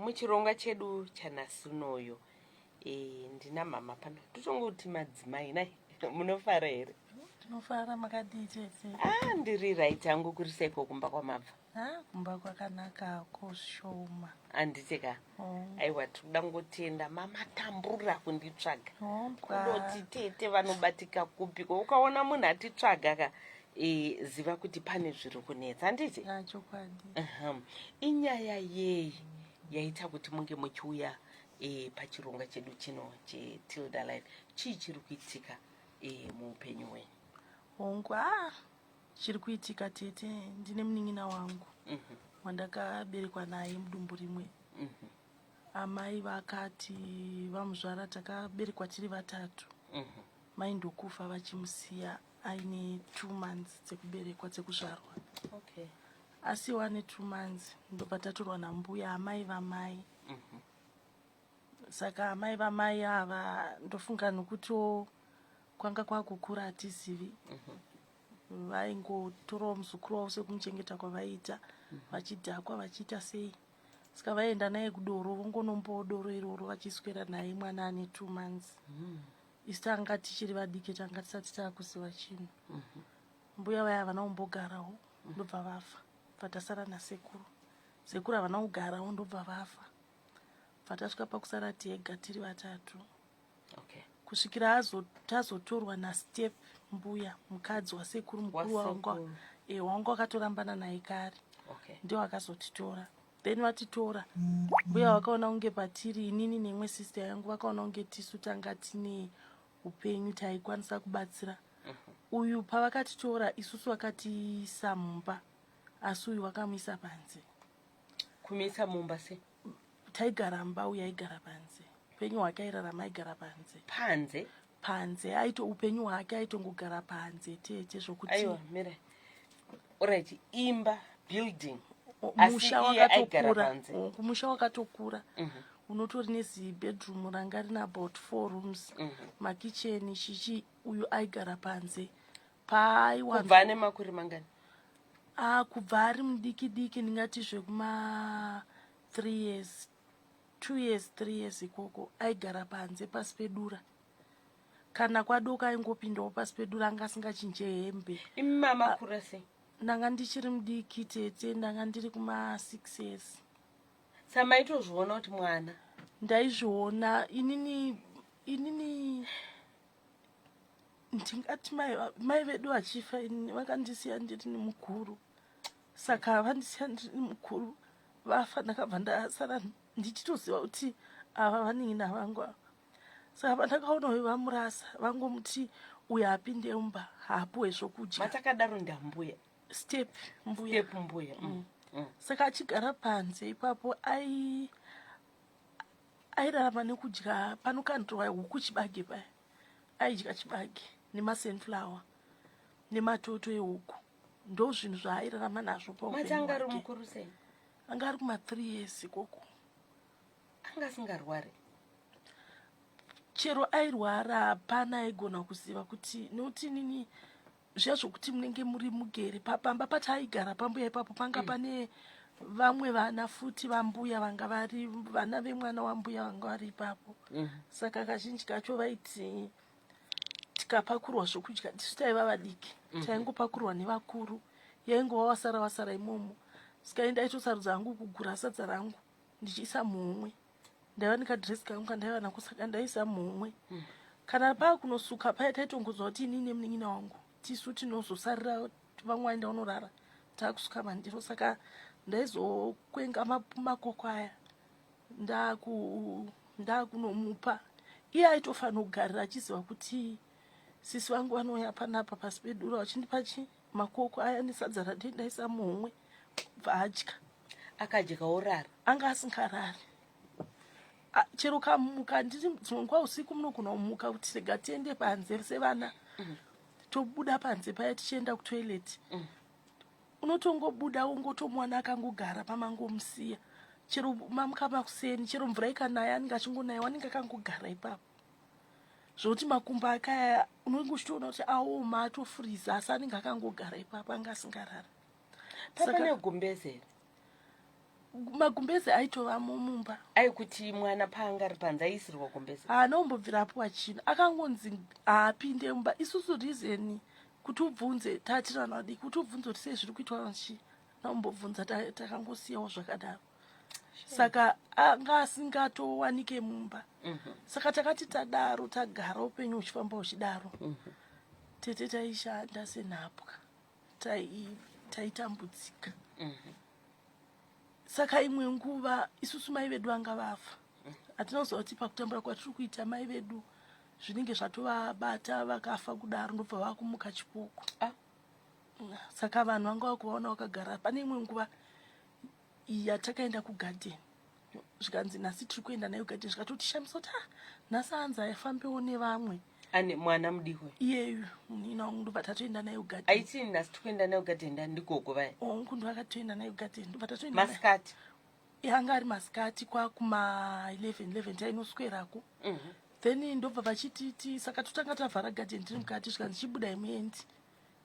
Muchirongwa chedu chanhasi unoyo e, ndina mama pano totongoti madzimai nai munofara here? Tinofara, makadii tete? Ah, ndiri right hangu. Kuri seiko kumba kwamabva? Ha, kumba kwakanaka koshoma. Handiti ka? Oh. Aiwa, tinoda ngotenda mamatambura kunditsvaga. Hombwa. Kundoti tete vanobatika kupiko? Ukaona munhu atitsvaga ka, e, ziva kuti pane zviri kunetsa, handiti? Ya, chokwadi. Aham. Inyaya yei yaita kuti munge muchiuya pachirongwa chedu chino cheTilda Life? Chii chiri kuitika muupenyu hwenyu? Hongu, ha, chiri kuitika tete, ndine munin'ina wangu wandakaberekwa naye mudumbu rimwe. Amai vakati vamuzvara, takaberekwa tiri vatatu. Mai ndokufa vachimusiya aine 2 months dzekuberekwa, dzekuzvarwa. Asiwa ane 2 months, ndobva tatorwa nambuya, amai vamai. Saka amai vamai ava, ndofunga nokutiwo kwanga kwakukura, hatizivi, vaingotorawo muzukuru wavo sekumuchengeta kwavaiita, vachidhakwa, vachiita sei. Saka vaienda naye kudoro, vongonombowo doro iroro, vachiswera naye, mwana ane 2 months. Isu tanga tichiri vadiki, tanga tisati taakuziva chinhu. Mbuya vaya havana kumbogarawo, ndobva vafa. Bva tasara nasekuru. Sekuru havana kugarawo, ndobva vafa. Bva tasvika pakusara tega tiri vatatu, kusvikira tazotorwa nastep mbuya, mukadzi wasekuru mukuru wangu. Wasekuru. E, wangu akatorambana naye kare. Ndio akazotitora. Then vatitora, mbuya vakaona kunge patiri inini neimwe sister yangu, vakaona kunge tisu tanga tine upenyu, taikwanisa kubatsira uyu. Pavakatitora isusu, vakatiisa mumba, asi uyu vakamuisa panze. Kumuisa mumba sei? Taigara mumba, uyu aigara panze. Upenyu hwake airarama aigara panze. Panze? Panze aito, upenyu hwake aitongogara panze tete, zvokuti Aiwa, mira, alright, imba, building, asi musha iye aigara wakatokura. panze. Oh, kumusha wakatokura, unotori nezibedroom ranga rina about four rooms, makicheni, chichi. Uyu aigara panze. Kubva Paaiwanza ane makore mangani? Ah, kubva ari mudiki diki, ndingati zvekuma 3 years, 2 years, 3 years ikoko, aigara panze pasi pedura. Kana kwadoka aingopindawo pasi pedura, anga asingachinje hembe. Imi mamakura sei? Ndanga ndichiri mudiki tete, ndanga ndiri kuma 6 years. Samaitozviona kuti mwana? Ndaizviona inini. Inini ndingati mai vedu vachifa, inini vakandisiya ndiri nemukuru. Saka vandisiya ndiri nemukuru, vafa, ndakabva ndasara ndichitoziva kuti ava vanin'ina vangu ava. Saka pandakaona uyu vamurasa, vangomuti uyu apinde mumba, haapuwe zvokudya. Matakadaro ndambuya? Step mbuya. Step mbuya. Saka achigara panze ipapo, airarama nekudya panokandirwa huku chibage paya. Aidya chibage nemasunflower nematoto ehuku, ndo zvinhu zvaairarama nazvo Mati paupenyu anga ari hwake. mukuru sei? Anga ari kuma3 years ikoko. Anga asingarwari? Chero airwara, hapana aigona kuziva kuti, nokuti inini zviya zvokuti munenge muri mugere pamba pataaigara pambuya ipapo, panga pane vamwe vana futi vambuya vanga vari vana vemwana wambuya vanga vari ipapo. Saka kazhinji kacho vaiti tikapakurwa zvokudya, tisu taiva vadiki, taingopakurwa nevakuru, yaingova wasara wasara imomo. Saka ndaitosarudza hangu kugura sadza rangu ndichiisa muhomwe. Ndaiva nekadhiresi kangu kandaiva nako, saka ndaisa muhomwe. Kana paakunosuka paya, taitongonzwa kuti inini nemunin'ina wangu tisu tinozosarira, vamwe vaenda unorara, taakusuka mandiro. Saka ndaizokwenga makoko aya, ndakunomupa. Iye aitofanira kugarira achiziva kuti sisi vangu vanouya panapa pasi pedura vachindipa chi makoko aya nesadza randaisa muhomwe, bva adya. Akadya orara? Anga asingarari. Chero kamuka, nditi dzimwe nguva usiku munogona kumuka kuti rega tiende panze sevana, tobuda panze paya tichienda kutoilet, unotongobuda ungotomuwana akangogara pamangomusiya. Chero mamuka makuseni, chero mvura ikanaya, anenge achingonayiwa, anenge akangogara ipapo, zvokuti makumbo ake aya unenge uchitoona kuti aoma, atofuriza, asi anenge akangogara ipapo, anga asingarari. Papane gumbeze here? Magumbeze aitovamo mumba. Aikuti mwana paanga ari panze aiisirwa gumbeze? Haana kumbobvira apiwa chinhu, akangonzi haapinde mumba. Isusu reason kuti ubvunze tatiri vanhu vadiki, kuti ubvunze kuti sei zviri kuitwa chii, nakumbobvunza, takangosiyawo zvakadaro. Saka anga asingatowanike mumba. Saka takati tadaro tagara upenyu huchifamba huchidaro. Tete taishanda senhapwa, taitambudzika. Saka imwe nguva isusu mai vedu vanga vafa, hatina kuziva kuti pakutambura kwatiri kuita mai vedu zvinenge zvatovabata, vakafa kudaro, ndobva vakumuka chipoko. Saka vanhu vanga vakuvaona vakagara. Pane imwe nguva yatakaenda kugadheni, zvikanzi nhasi tiri kuenda nayo gadheni, zvikatotishamisa kuti ah, nhasi hanzi aifambewo nevamwe. Ane mwana mudiki? Iyeyu munina wangu, ndobva tatoenda nayo gadheni. Aiti nhasi tiri kuenda nayo gadheni ndigogo vaya? Ongu, ndo akatoenda nayo gadheni, ndobva tatoenda nayo. Masikati? Yanga ari masikati, kwakuma 11 11 tainoswerako. Then ndobva vachititi saka totanga tavhara gadheni tiri mukati, zvikanzi chibudai muendi.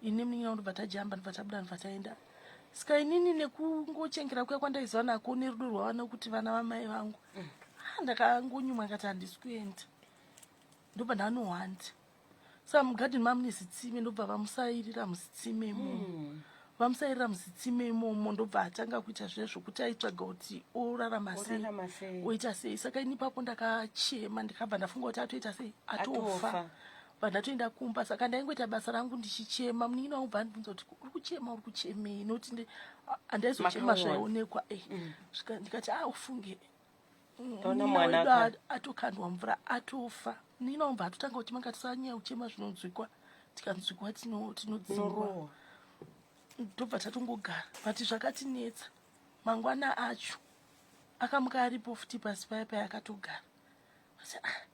Ini munin'ina ndobva tajamba, ndobva tabuda, ndobva taenda. Saka inini nekungochengera kuya kwandaiziva nako nerudo rwavana kuti vana vamai vangu, ah, ndakangonyumwa, ndikati handisi kuenda, ndobva ndanohwanda. Saka mugadheni mamune zitsime, ndobva vamusairira muzitsime imomo. Vamusairira muzitsime imomo, ndobva atanga kuita zviya zvokuti aitsvaga kuti orarama sei, Orarama sei. Oita sei. Saka ini ipapo ndakachema, ndikabva ndafunga kuti atoita sei, atofa. Atofa. Bva ndatoenda kumba. Saka ndaingoita basa rangu ndichichema. Munin'ina wangu bva andibvunza kuti uri kuchema, uri kuchemei? Nokuti handaizochema Makaona. zvaionekwa. Ndikati a ufunge Taona munin'ina mwana wedu atokandwa mvura, atofa. Munin'ina wangu bva atotanga kuchema, ngati tisanyanya kuchema zvinonzwikwa, tikanzwikwa tinodzingwa. Unorohwa. Ndobva tatongogara, but zvakatinetsa. Mangwana acho akamuka aripo futi pasi paya paya akatogara. Asi, ah,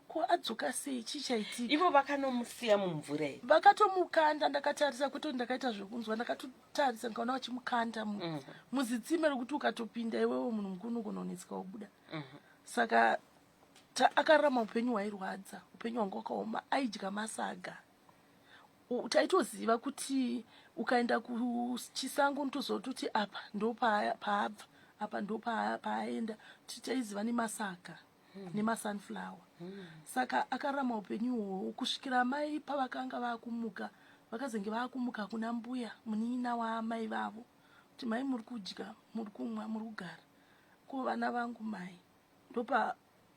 ko adzoka sei? Chii chaitika? Ivo vakanomusiya mumvura here? Vakatomukanda ndakatarisa, kwete kuti ndakaita zvekunzwa. Ndakatotarisa ndikaona vachimukanda muzitsime rekuti ukatopinda iwewe munhu mukuru unogona kunetseka kubuda. Saka akararama upenyu hwairwadza, upenyu hwanga hwakaoma. Aidya masaga. Taitoziva kuti ukaenda kuchisango unotoziva kuti apa ndo paabva, apa ndo paaenda. Taiziva nemasaga nemasunflower. Saka akararama upenyu ihwohwo kusvikira mai pavakanga vakumuka, vakazenge vakumuka kuna mbuya munin'ina waamai vavo, kuti mai, muri kudya, muri kumwa, muri kugara, ko vana vangu mai? Ndopa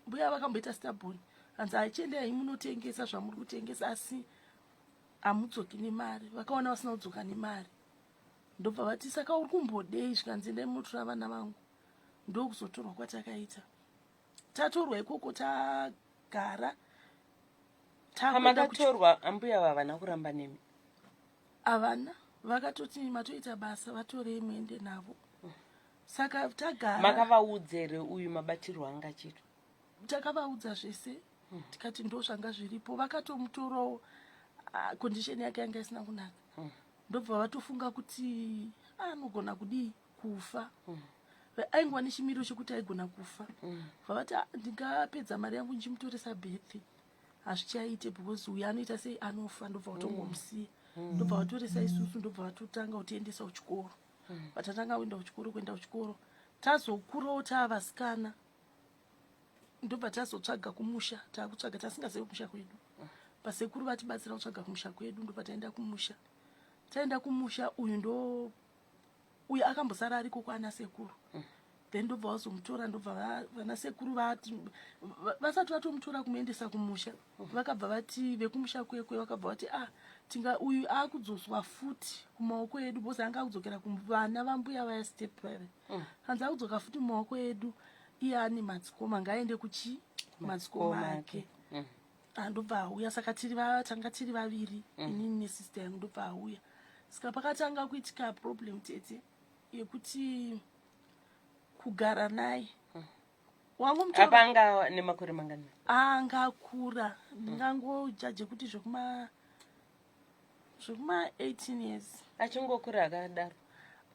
mbuya vakamboita stubborn, hanzi achiendai munotengesa zvamuri kutengesa, asi hamudzoki nemari. Vakaona vasina kudzoka nemari, ndobva vati saka uri kumbodei? Zvikanzi endai munotora vana vangu. Ndokuzotorwa kwatakaita. Tatorwa ikoko tagara, takuenda Pamakatorwa ambuya vavana kuramba nemi? Havana, vakatoti matoita basa, vatorei muende navo. Saka tagara. Makavaudza here uyu mabatirwo anga achiitwa? Takavaudza zvese, tikati ndo zvanga zviripo. Vakatomutorawo, ah, condition yake yanga isina kunaka. Ndobva vatofunga kuti ah, anogona kudii, kufa. Aingova nechimiro chekuti aigona kufa. Vavati "Ah, ndingapedza mari yangu ndichimutoresa birth, hazvichaite because uyu anoita sei, anofa." Ndobva vatongomusiya, ndobva vatoresa isusu, ndobva vatotanga kutiendesa kuchikoro. Vatatanga kuenda kuchikoro, kuenda kuchikoro, tazokurawo taavasikana, ndobva tazotsvaga kumusha. Taakutsvaga tasingazivi kumusha kwedu, pasekuru vatibatsira kutsvaga kumusha kwedu, ndobva taenda kumusha. Taenda kumusha, uyu ndo uyu akambosara ariko kwana sekuru. Then ndobva vazomutora, ndobva vana sekuru vati vasati vatomutora kumuendesa kumusha, vakabva vati vekumusha kwekwe vakabva vati ah, tinga uyu akudzoswa futi kumaoko edu, because anga akudzokera kuvana vambuya vaya step vaya. Hanzi akudzoka futi mumaoko edu, iye ane madzikoma, ngaaende kuchi madzikoma ake. Ah, ndobva auya. Saka tiri tanga tiri vaviri, inini nesister yangu. Ndobva auya. Saka pakatanga kuitika problem tete, yekuti kugara naye wangu mutoro. Apa anga nemakore mangani? Angakura, ndingangojaje kuti zvekuma 18 years. Achingokura akadaro?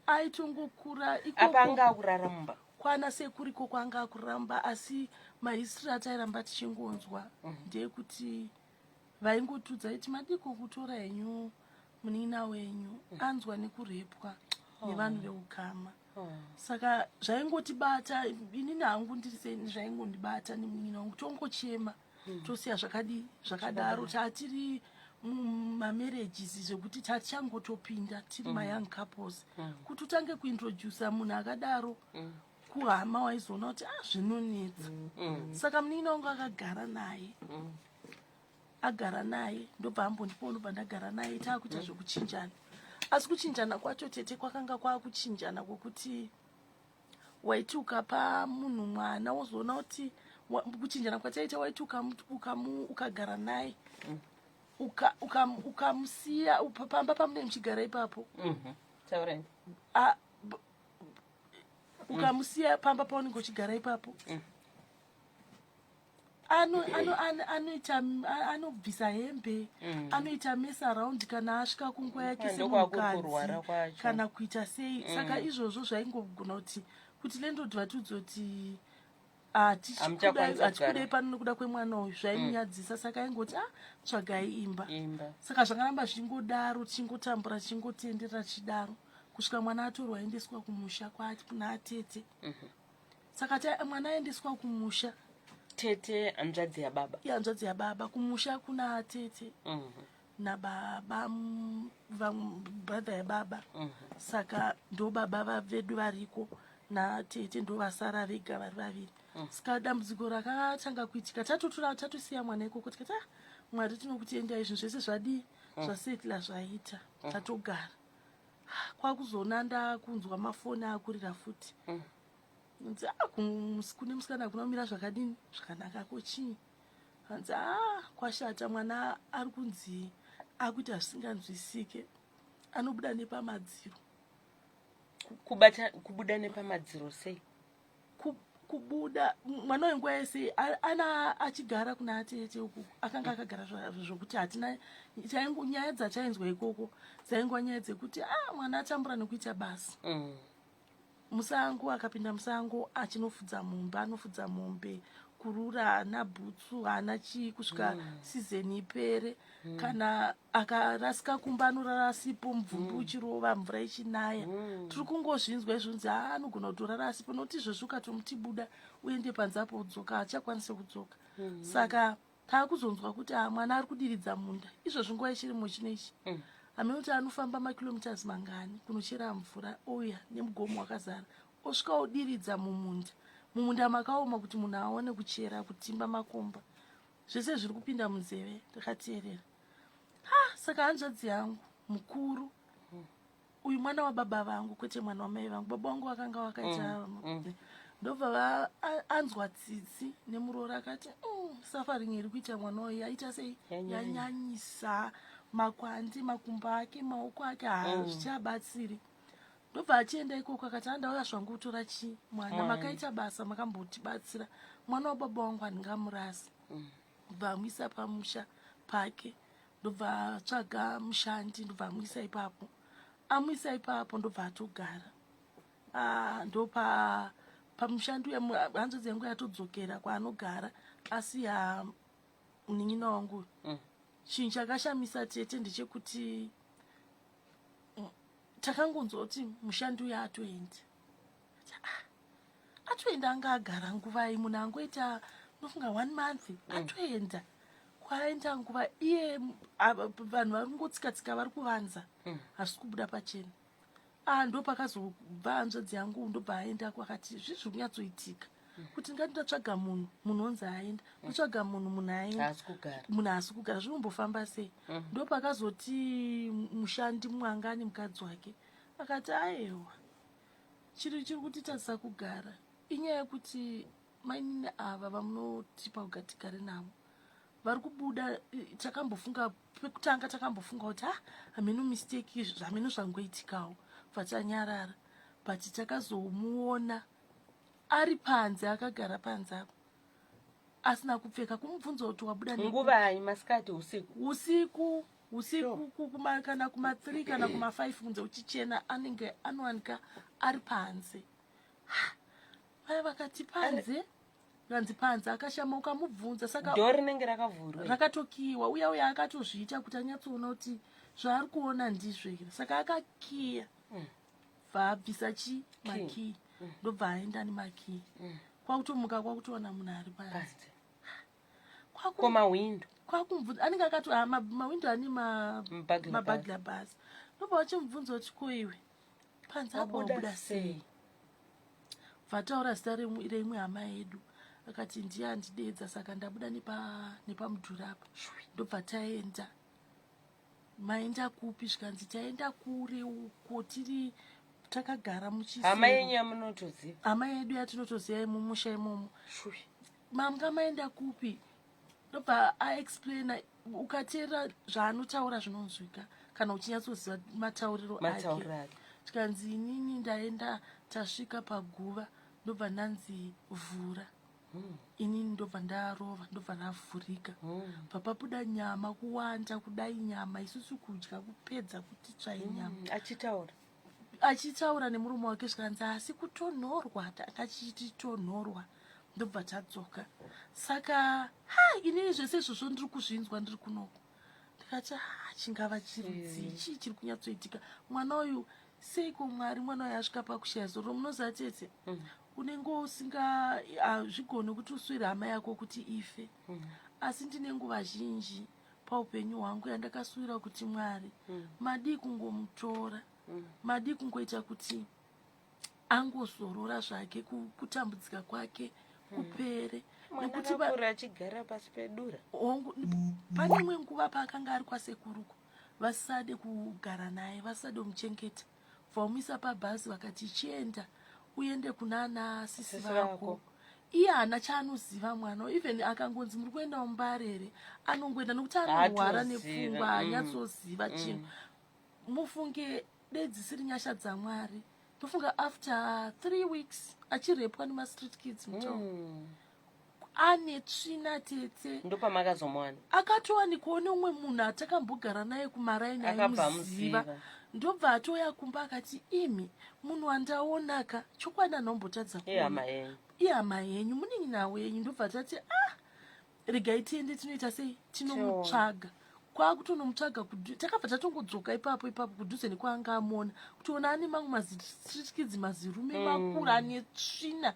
Aitongokura. Apa Ikoko anga akurara mumba? Kwana sekuru ikoko anga akuramba, asi mahistory atairamba tichingonzwa ndeyekuti vaingotudza iti madiko kutora henyu munin'ina wenyu, anzwa nekurepwa nevanhu veukama. Saka zvaingotibata, inini hangu ndiri seni, zvaingondibata nemunin'ina wangu, tongochema, tosiya zvakadii zvakadaro. Tatiri mumamarriages zvekuti tatichangotopinda tiri mayoung couples, kuti utange kuintroduca munhu akadaro kuhama, waizoona kuti ah, zvinonetsa. Saka munin'ina wangu akagara naye, agara naye, ndobva ambondipawo, ndobva ndagara naye, taakuita zvekuchinjana. Asi kuchinjana kwacho, tete, kwakanga kwaakuchinjana kwokuti waiti ukapa munhu mwana, wozoona kuti kuchinjana kwataita, waiti ukagara naye, ukamusiya pamba pamunenge muchigara ipapo, Taurai. Ukamusiya pamba paunenge uchigara ipapo, anoita anobvisa hembe, anoita mess around kana asvika kunguva yake Ah, ndokwakuri kurwara semunhukadzi kwacho. kana kuita sei. Saka izvozvo zvaingogona kuti landlord vatiudze kuti Hamuchakwanisa hatikudei kugara. pano nekuda kwemwana uyu, zvaimunyadzisa. Saka aingoti, ah, tsvagai imba. Imba. Saka zvakaramba zvichingodaro, tichingotambura, tichingotenderera tichidaro, kusvika mwana atorwa aendeswa kumusha kuna atete. Saka mwana aendeswa kumusha. Tete hanzvadzi yababa? Ihanzvadzi yababa, kumusha kuna atete nababa, brother yababa. Saka ndo baba vedu variko natete, ndo vasara vega vari vaviri. Saka dambudziko rakatanga kuitika tatotora, tatosiya mwana ikoko, tikati, ah, Mwari tinokutendai, zvinhu zvese zvadii, zvasetla, zvaita, tatogara. Kwakuzoona ndakunzwa mafoni akurira futi, nzi, ah, kune musikana hakuna kumira zvakadini zvakanaka, ko chii? Hanzi, a kwashata, mwana ari kunzi akuita zvisinganzwisike, anobuda nepamadziro. Kubata kubuda nepamadziro sei? Kubuda mwana wenguva yese ana achigara kuna atete uku, akanga akagara zvokuti hatina nyaya dzachainzwa ikoko, dzaingwa nyaya dzekuti a mwana atambura nekuita basa musango, akapinda musango achinofudza mombe, anofudza mombe, kurura, haana bhutsu, haana chii, kusvika season ipere. Kana akarasika kumba, anorara asipo, mubvumbi uchirova, mvura ichinaya. Tiri kungozvinzwa izvonzi, ha, anogona kutorara asipo, nokuti izvozvi ukatomuti buda uende panze apo udzoka, haachakwanisi kudzoka. Saka taakuzonzwa kuti, ah, mwana ari kudiridza munda izvozvi, nguva yechirimo chino ichi. Hamene kuti anofamba makilometers mangani kunochera mvura, ouya nemugomo wakazara, osvika odiridza mumunda. Mumunda makaoma kuti munhu aone kuchera, kutimba makomba, zvese zviri kupinda munzeve ndakateerera. Ha, saka hanzvadzi yangu mukuru uyu, mwana wababa vangu, kwete mwana wamai vangu, baba vangu vakanga vakaita, ndobva anzwa tsitsi nemuroora, akati, suffering iri kuita mwana uyu yaita sei?" Yanyanya. Yanyanyisa, makwandi, makumbo ake, maoko ake hazvichabatsiri. Ndobva achienda ikoko, akati, andauya zvangu kutora chi mwana. Mwana. Makaita basa, makambotibatsira, mwana wababa wangu handingamurasi. Ndobva amuisa pamusha pake, ndobva atsvaga mushandi, ndobva amuisa ipapo. Amuisa ipapo, ndobva atogara. Ah, ndopa pamushandi uya, hanzvadzi yangu yatodzokera kwaanogara, asiya munin'ina wangu. Chinhu chakashamisa, tete, ndechekuti takangonzwa kuti mushandi uya atoenda. Ah, atoenda, anga agara nguvai? Munhu angoita, nofunga, one month, atoenda. Kwaenda nguva iye, vanhu vari kungotsika-tsika, vari kuvanza, hazvisi kubuda pachena. Ah, ndo pakazobva hanzvadzi yangu, ndobva aenda, kwakati zvizvi kunyatsoitika kuti ndingati ndatsvaga munhu, munhu onzi aenda, ndotsvaga munhu, munhu aenda. Haasi kugara. Munhu haasi kugara, zvinombofamba sei? Ndo pakazoti mushandi mwanga ane mukadzi wake akati, aiwa, chiri kutitadzisa kugara inyaya yekuti mainini ava vamunotipa kuga tigare navo vari kubuda. Takambofunga pekutanga, takambofunga kuti, ha, hameno mistake, hameno zvangoitikawo, bva tanyarara. But takazomuona ari panze, akagara panze apo asina kupfeka, kumubvunza kuti wabuda Nguvai? Masikati, usiku? Usiku, usiku, kana kuma3 kana kuma5, kunze uchichena, anenge anowanika ari panze. Ha, vaya vakati panze, kanzi panze akashama, ukamubvunza saka Dhoo rinenge rakavhurwa? Rakatokiyiwa. Uya uya akatozviita kuti anyatsoona kuti zvaari kuona ndizvo here, saka akakiya. Bva abvisa chi makii, ndobva aenda nemakii. Kwakutomuka kwakutoona munhu ari panze. Panze. Ko mahwindo? Kwakumubvunza, anenge akati, ah, mahwindo ane Maburglar. Maburglar bars. Ndobva vachimubvunza kuti, "Ko iwe, panze apa wabuda wabuda sei?" sei? Bvataura zita reimwe hama yedu, akati, "Ndiye andidedza, saka ndabuda nepamudhuri apa." Ndobva taenda. "Maenda kupi?" Zvikanzi, "Taenda kure uko, tiri takagara Hama muchisero." Yenyu yamunotoziva? Hama yedu yatinotoziva imumusha imomo. Shui. "Manga maenda kupi?" Ndobva aexplaina. Ukateerera zvaanotaura zvinonzwika kana uchinyatsoziva matauriro ake. Matauriro ake. Tikanzi, "Inini ndaenda, tasvika paguva, ndobva ndanzi vhura. Inini ndobva ndarova, ndobva ravhurika, bva pabuda nyama kuwanda kudai, nyama, isusu kudya kupedza kuti tsvai nyama." Achitaura. Achitaura nemurume wake. Zvikanzi, "Asi kutonhorwa, tanga chichitonhorwa, ndobva tadzoka." Saka ha, inini zvese izvozvo ndiri kuzvinzwa ndiri kunoko. Ndikati, "Ha, chingava chirudzii? Chii chiri kunyatsoitika? Mwana uyu seiko, Mwari? Mwana uyu asvika pakushaya zororo." Munoziva tete, unenge usinga hazvigoni kuti uswire hama yako kuti ife, asi ndine nguva zhinji paupenyu hwangu yandakaswira kuti, "Mwari, madii kungomutora? Madii kungoita kuti angozorora zvake, kutambudzika kwake kupere?" Mwana Nekuti akakura achigara pasi pedura. Hongu, pane imwe nguva paakanga ari kwasekuruko, vasade kugara naye, vasade kumuchengeta, vamuisa pabhazi, vakati, "Chienda uende kuna ana sisi Sisi vako." vako. Iye haana chaanoziva mwana. Even akangonzi, "Muri kuenda muMbare here?" anongoenda, nokuti anorwara Haatoziva, nepfungwa, haanyatsoziva chinhu. Mufunge, dedzisiri nyasha dzaMwari, ndofunga after 3 weeks achirepwa nemastreet kids mutown, ane tsvina, tete. Ndopamakazomuwana? Akatowanikwawo neumwe munhu atakambogara naye kumaraini, Akabva aimuziva. amuziva. Ndobva atouya kumba akati, "Imi, munhu wandaonaka, chokwadi anombotadza Ihama kuona." yenyu. Ihama yenyu, munin'ina wenyu. Ndobva tati, "Ah, regai tiende tinoita sei, tinomutsvaga." Kwakutonomutsvaga, takabva tatongodzoka ipapo ipapo kudhuze nekwaanga amuona, kutoona ane mamwe mastreet kids, mazirume makuru ane tsvina.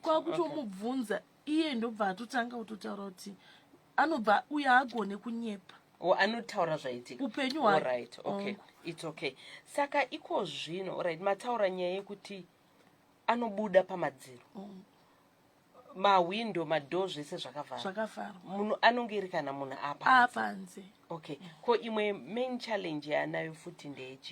Kwakutomubvunza iye, ndobva atotanga kutotaura kuti anobva uye agone kunyepa. O, anotaura zvaitika. Upenyu hwake. Alright, okay. It's okay. Saka iko zvino, alright, mataura nyaya yekuti anobuda pamadziro, mahwindo, madoor, zvese zvakavharwa. Zvakavharwa. Munhu anonge iri kana munhu apa apanze. Okay, ko imwe main challenge yaanayo futi ndeyechi